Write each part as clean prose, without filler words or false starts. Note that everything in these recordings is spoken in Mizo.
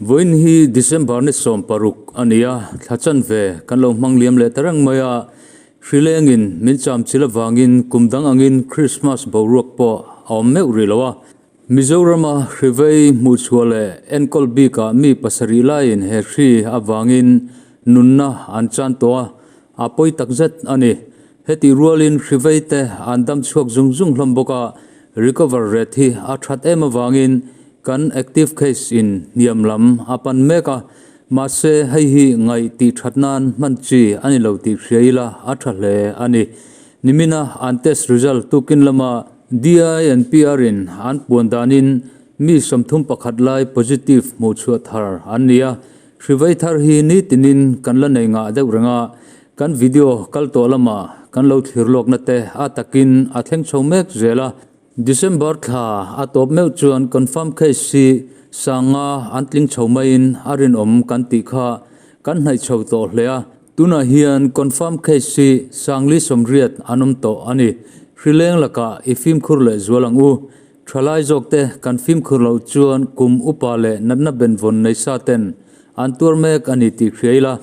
Vawiin hi December ni 16 a ni a, thla chanve kan lo hmang liam leh ta reng mai a, hrilengin min cham chil avangin kum dang angin Krismas boruak pawh a awm meuh rih lo a. Mizorama hrivei hmuhchhuah leh enkawl bikah mi pasarih laiin he hri avangin nunna an chan tawh a, a pawi takzet a ni. Hetih rualin hrivei te an dam chhuak zung zung hlawm bawk a, recover rate hi a that em avangin kan active case in hniam lam a pan mek a, mahse hei hi ngaih tih that nan hman chi a ni lo tih hria ila a tha hle a ni. Nimina an test result tukin lama DI and PR in an puan danin mi 31 lai positive hmuh chhuah thar an ni a, hrivei thar hi nitinin kan la nei ngah deuh reng a, Kan video kal tawh lamah kan lo thlir lawkna te a takin a thleng chho mek zel a. December thla a tawp meuh chuan confirm case hi sanga an tling chho maiin a rinawm kan tih kha kan hnaih chho tawh hle a. Tunah hian confirm case hi sangli 80 an awm tawh a ni. Hrileng lakah i fimkhur leh zual ang u. Thalai zawk te kan fimkhur loh chuan kum upa leh natna benvawn nei sa ten an tuar mek a ni tih hria ila.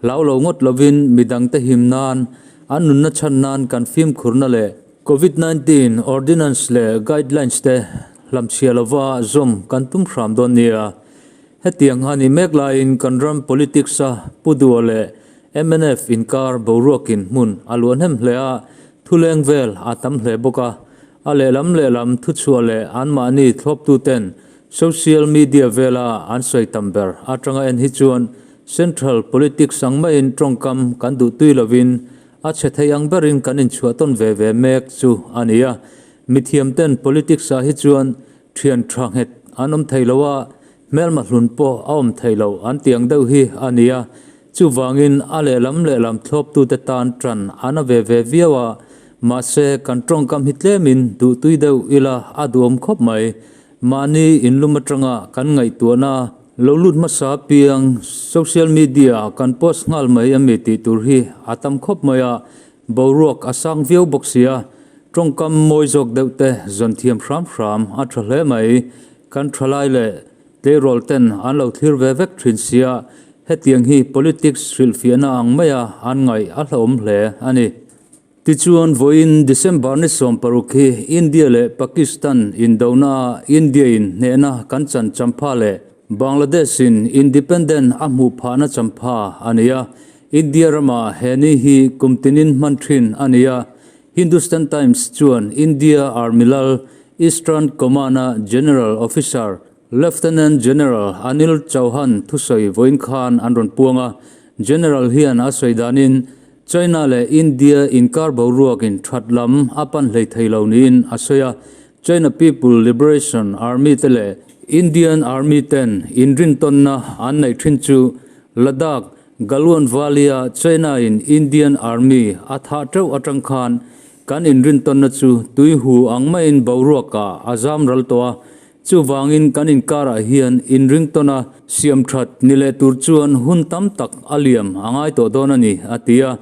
Hlau lo ngawt lovin midangte him nan, an nunna chhan nan kan fimkhurna leh Covid 19 Ordinance leh Guidelines te hlamchhia lova zawm kan tum hram dawn nia. Hetiang a ni mek laiin kan ram politics a Pu Dua leh mnf inkar boruakin hmun a luah hnem hle a, thuleng vel a tam hle bawk a. A lehlam lehlam thuchhuah leh anmahni thlawptuten social media vela an sawi tam ber atanga en hi chuan Central politics ang maiin tawngkam kan duh tui lovin a chhe thei ang berin kan inchhuah tawn ve ve mek chu a ni a. Mithiamten politics ah hi chuan thian tha nghet an awm thei lo a, hmelma hlun pawh a awm thei lo an tih ang deuh hi a ni a. Chuvangin a lehlam lehlam thlawptute tan tan a na ve ve viau a, mahse kan tawngkam hi tlemin duh tui deuh ila a duhawm khawp mai. Mahni inlum atanga kan ngaihtuahna lo lut hmasa piang social media ah kan post nghal mai ami tih tur hi a tam khawp mai a, boruak a sang viau bawk sia, tawngkam mawi zawk deuh te zawn thiam hram hram a tha hle mai. Kan thalai leh tleirawl ten an lo thlir ve vek thin sia, hetiang hi politics hrilhfiahna ang maia an ngaih a hlauhawm hle a ni. Tichuan, vawiin December ni 16 hi India leh Pakistan indona ah India in hnehna kan chan champha leh Bangladesh in independent a hmuh phahna champha a ni a. India ramah he ni hi kum tinin hman thin a ni a. Hindustan Times chuan India Army lal Eastern Command-a General Officer Lieutenant General Anil Chauhan thusawi vawiin khan an rawn puang a. General hian a sawi danin China leh India inkar boruakin that lam a pan hlei thei lo niin a sawi a, China People Liberation Army te leh Indian Army ten inrintawnna an neih thin chu Ladakh, Galwan Valley-a China-in Indian Army a thah teuh atang khan kan inrintawnna chu tui hu ang maiin boruakah a zam ral tawh a, Chuvangin kan inkarah hian inringtawn a siam that ni leh tur chuan hun tam tak a liam a ngai tawh dawn a ni, a ti a.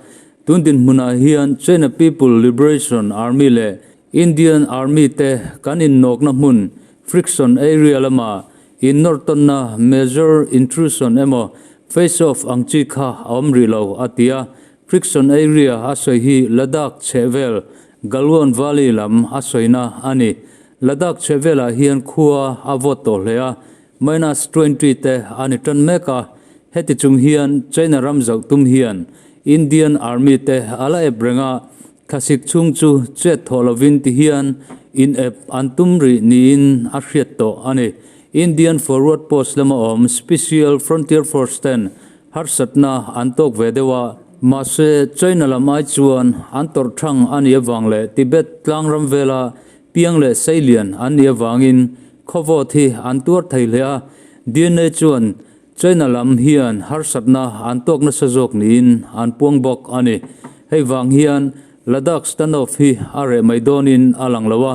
Tun dinhmunah hian China People Liberation Army leh Indian Army te kan innawkna hmun friction area lama innawrtawnna major intrusion emaw face-off ang chi kha a awm rih lo, a ti a. Friction area a sawi hi Ladakh chhehvel Galwan Valley lam a sawina a ni. Ladakh chhehvelah hian khua a vawt tawh hle a, minus 20 te a ni tan mek a, heti chung hian China ram zauh tum hian Indian Army te a la ep reng a, thlasik chhung chu chet thawh lovin ti hian in ep an tum rih niin a hriat tawh a ni. Indian Forward Post lama awm Special Frontier Force ten harsatna an tawk ve deuh a, mahse China lam ai chuan an tawrh thang a nih avang leh Tibet tlangram vela Piang leh Seilian an nih avangin khawvawt hi an tuar thei hle a, DNA chuan China lam hian harsatna an tawk nasa zawk niin an puang bawk a ni. Hei vang hian Ladakh standoff hi a reh mai dawnin a lang lo a,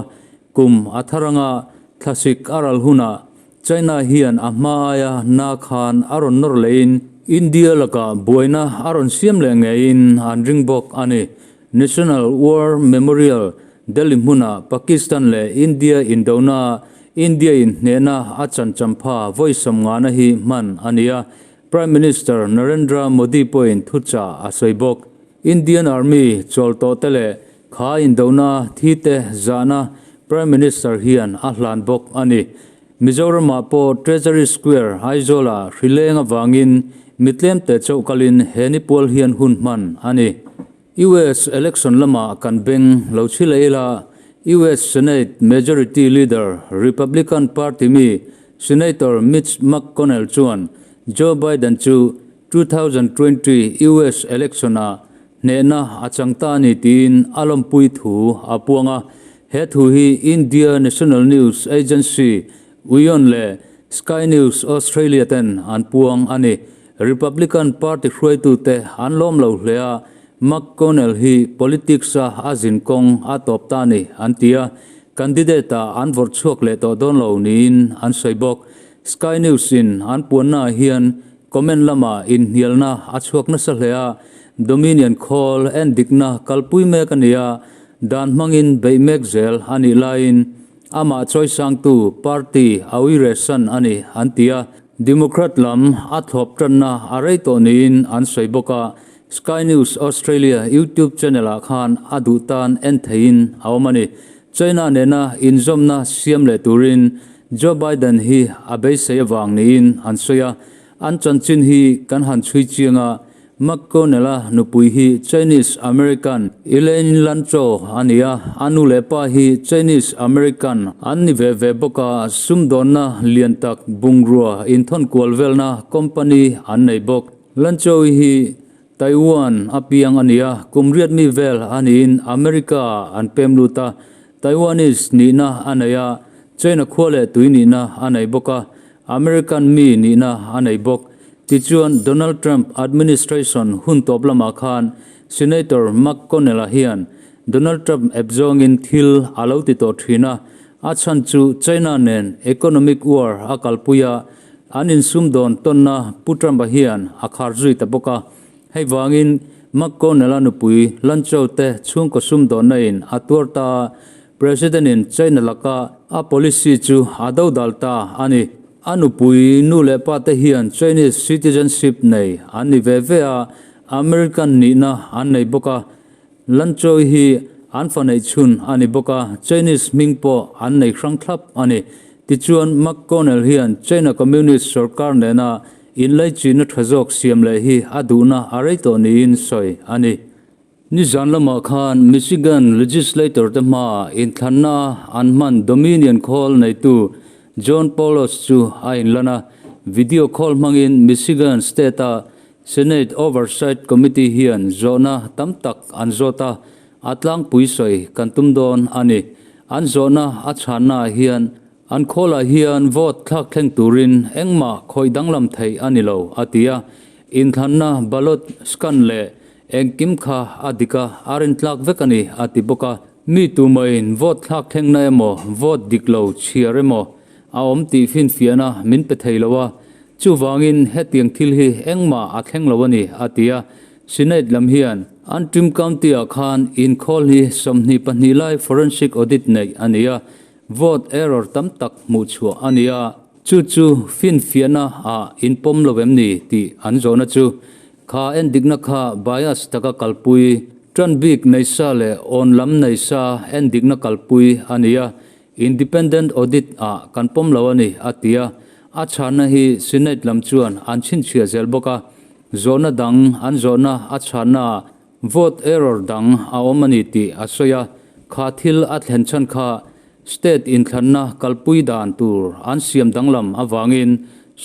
kum a thar anga thlasik a ral hunah China hian a hma aia na khan a rawn nawr lehin India lakah buaina a rawn siam leh ngeiin an ring bawk a ni. National War Memorial, Delhi hmunah Pakistan leh India indona India-in hnehna a chan champha vawi sawmngana hi hman a ni a, Prime Minister Narendra Modi pawhin thuchah a sawi bawk. Indian Army chawl tawh te leh kha indona thi te zahna Prime Minister hian a hlan bawk a ni. Mizoramah pawh Treasury Square, Aizawl-ah hrileng avangin mi tlemte chauh kalin he nipual hian hun hman a ni. US election lamah kan beng lo chhi leh ila, US Senate Majority Leader, Republican Party mi Senator Mitch McConnell chuan Joe Biden chu 2020 US election-ah hnehna a chang ta a ni tiin a lawmpui thu a puang a. He thu hi India National News Agency, WION leh Sky News Australia ten an puang a ni. Republican Party hruaitute an lawm lo hle a, McConnell hi politics-a a zin kawng a tawp ta a ni an ti a, candidate-ah an vawrh chhuak leh tawh dawn lo niin an sawi bawk. Sky News-in an puannaah hian comment lamah inhnialna a chhuak nasa hle a, Dominion khawl endikna kalpui mek a ni a, dan hmangin beih mek zel a nih laiin Amah chawisangtu party a uiresan a ni an ti a, Democrat lam a thlawp tanna a rei tawh niin an sawi bawk a, Sky News Australia YouTube channel ah khan a duh tan en theihin a awm a ni. China nena inzawmna siam leh turin Joe Biden hi a beisei avang niin an sawi a, an chanchin hi kan han chhui chiang a, McConnell-a nupui hi Chinese American Elaine Lancho a ni a, a nu leh pa hi Chinese American an ni ve ve bawk a, sumdawnna lian tak bungrua inthawn kual velna company an nei bawk. Lancho-i hi Taiwan a piang a ni a, kum riat mi vel a niin America-ah an pem lut a, Taiwanese nihna a nei a, China khua leh tui nihna a nei bawk a, American mi nihna a nei bawk. Tichuan, Donald Trump administration hun tawp lamah khan Senator McConnell-a hian Donald Trump ep zawngin thil a lo ti tawh thin a, a chhan chu China nen economic war a kalpui a, an insumdawn tawnna Pu Trump-a hian a khar zui ta bawk a. Hei vangin McConnell-a nupui Lancho te chhungkaw sumdawnna in a tuar ta a, President-in China laka a policy chu a dodal ta a ni. A nupui nu leh pa te hian Chinese citizenship nei an ni ve ve a, American nihna an nei bawk a. Lanchoi hi an fa neih chhun a ni bawk a, Chinese hming pawh an nei hrang thlap a ni. Tichuan, McConnell hian China Communist sorkar nena inlaichinna tha zawk siam leh hi a duhna a rei tawh niin sawi a ni. Nizan lamah khan Michigan legislator te hmaah inthlanna an hman Dominion khawl neitu John Poulos chu a inlan a, video call hmangin Michigan state-a Senate Oversight Committee hian zawhna tam tak an zawt a, a tlangpui sawi kan tum dawn a ni. An zawhna a chhannaah hian an khawlah hian vote thlak thleng turin engmah khawih danglam theih a ni lo, a ti a. Inthlanna ballot scan leh Engkim kha a dik a, a rintlak vek a ni, a ti bawk a. Mi tumaiin vote thlak thlengna emaw, vote dik lo chhiar emaw a awm tih finfiahna min pe thei lo a, chuvangin hetiang thil hi engmah a thleng lo a ni, a ti a. Senate lam hian Antrim County-ah khan inkhawl hi 22 lai forensic audit neih a ni a, vote error tam tak hmuh chhuah a ni a, chu chu finfiahna ah inpawm lo em ni tih an zawhna chu Kha endikna kha bias taka kalpui, tan bik nei sa leh awn lam nei sa endikna kalpui a ni a, independent audit ah kan pawm lo a ni, a ti a. A chhanna hi Senate lam chuan an chhinchhiah zel bawk a, zawhna dang an zawhna a chhanna ah vote error dang a awm a ni tih a sawi a, kha thil a thlen chhan kha State inthlanna kalpui dan tur an siam danglam avangin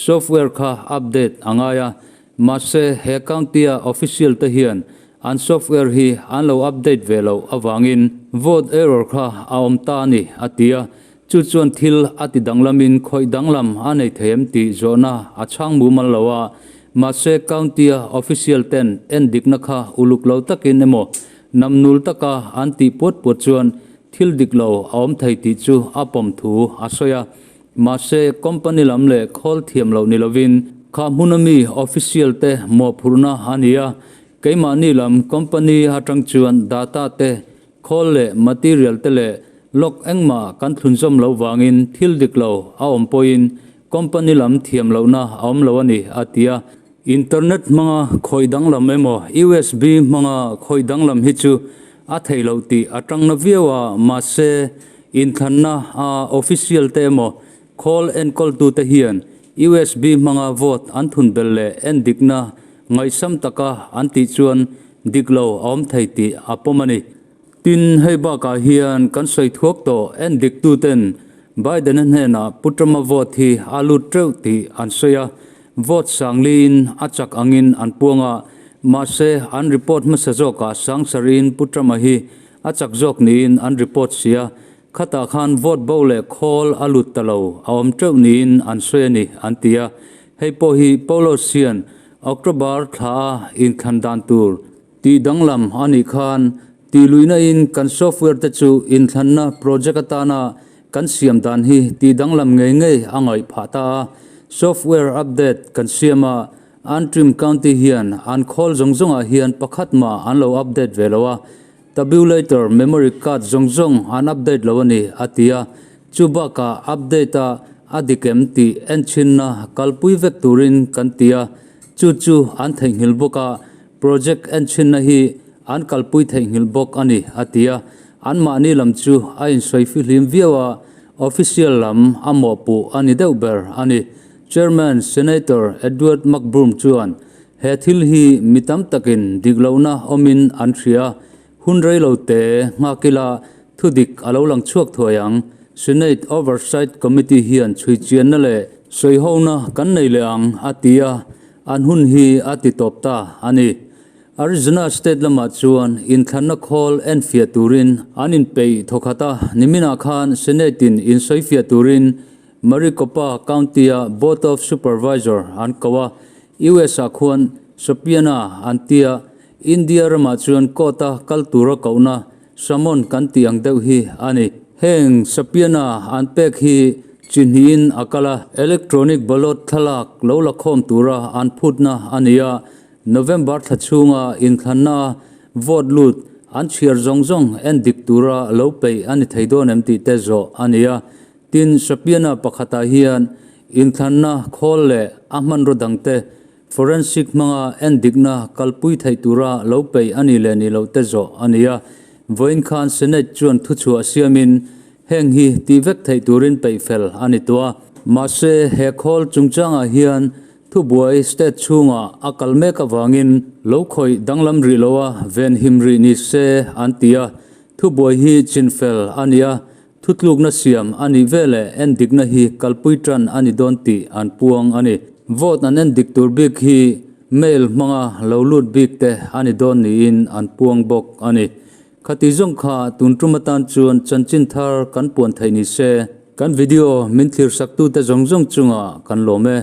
software kha update a ngai a, mahse he county-a official te hian an software hi an lo update ve loh avangin vote error kha a awm ta a ni, a ti a. Chu chuan thil a ti danglamin khawih danglam a nei thei em tih zawhna a chhang mumal lo a, mahse county-a official ten endikna kha uluk lo takin emaw namnul taka an tih puat puat chuan Thil dik lo a awm thei tih chu a pawm thu a sawi a, mahse company lam leh khawl thiam loh ni lovin kha hmuna mi official te mawhphurhna a ni a, keimahni lam company atang chuan data te, khawl leh material te leh Log engmah kan thlunzawm loh vangin thil dik lo a awm pawhin company lam thiam lohna a awm lo a ni, a ti a. Internet hmanga khawih danglam emaw USB hmanga khawih danglam hi chu a theih loh tih a tangna viau a, mahse inthlanna a official te emaw khawl enkawltute hian USB hmanga vote an thun belh leh endikna ngaihsam taka an tih chuan dik lo a awm thei tih a pawm a ni. Tin, hei bakah hian kan sawi thuak tawh endiktuten Biden-a hnenah Pu Trump-a vote hi a lut teuh tih an sawi a, vote sangliin a chak angin an puang a, mahse an report hmasa zawkah sangsariin Pu Trump-a hi a chak zawk niin an report si a, Khatah khan vote bo leh khawl a lut ta lo, a awm teuh niin an sawi a ni, an ti a. Hei pawh hi Paulos hian October thla a inthlan dan tur tih danglam a nih khan tihluihna in kan software te chu inthlanna project atana kan siam dan hi tih danglam ngei ngei a ngaih phah ta a. Software update kan siam a, Antrim County hian an khawl zawng zawngah hian pakhat mah an lo update ve lo a. Tabulator memory card zawng zawng an update lo a ni, a ti a. Chu bakah update a a dik em tih enchhinna kalpui vek turin kan ti a. Chu chu an theihnghilh bawk a, project enchhinna hi an kalpui theihnghilh bawk a ni, a ti a. Anmahni lam chu a insawi fihlim viau a, official lam a mawhpuh a ni deuh ber a ni. Chairman Senator Edward McBroom chuan He thil hi mi tam takin dik lohna awmin an hria. Hun rei lo te nghak ila thu dik a lo lang chhuak thuai ang. Senate Oversight Committee hian chhui chianna leh sawihona kan nei leh ang, a ti a, an hun hi a ti tawp ta a ni. Arizona state lamah chuan inthlanna khawl enfiah turin an inpeih thawkhat a, niminah khan Senate-in insawifiah turin Maricopa County-a Board of Supervisor an ko a, US-ah khuan Sopiana an ti a, India ramah chuan court-a kal tura kohna summon kan tih ang deuh hi a ni. Heng Sopiana an pek hi chi hnihin a kal a, electronic ballot thlalak lo la khawm tura an phutna a ni a, November thla chhunga inthlanna vote lut an chhiar zawng zawng en dik tura lo peih a ni thei dawn em tih te zawh a ni a. Tin, Sapiana pakhatah hian inthlanna khawl leh a hmanraw dangte forensic hmanga endikna kalpui theih tura lo peih a nih leh nih loh te zawh a ni a. Vawiin khan Senate chuan thuchhuah siamin heng hi tih vek theih turin peih fel a ni tawh a. Mahse, he khawl chungchangah hian thubuai state chhungah a kal mek avangin lo khawih danglam rih loa venhim rih ni se an ti a. Thubuai hi chinfel a ni a, Thutlukna siam a nih veleh endikna hi kalpui tan a ni dawn tih an puang a ni. Vote an endik tur bik hi mail hmanga lo lut bik te a ni dawn niin an puang bawk a ni. Khati zawng kha tun tum atan chuan chanchin thar kan puan theih ni se. Kan video min thlir saktute zawng zawng chungah kan lawm e.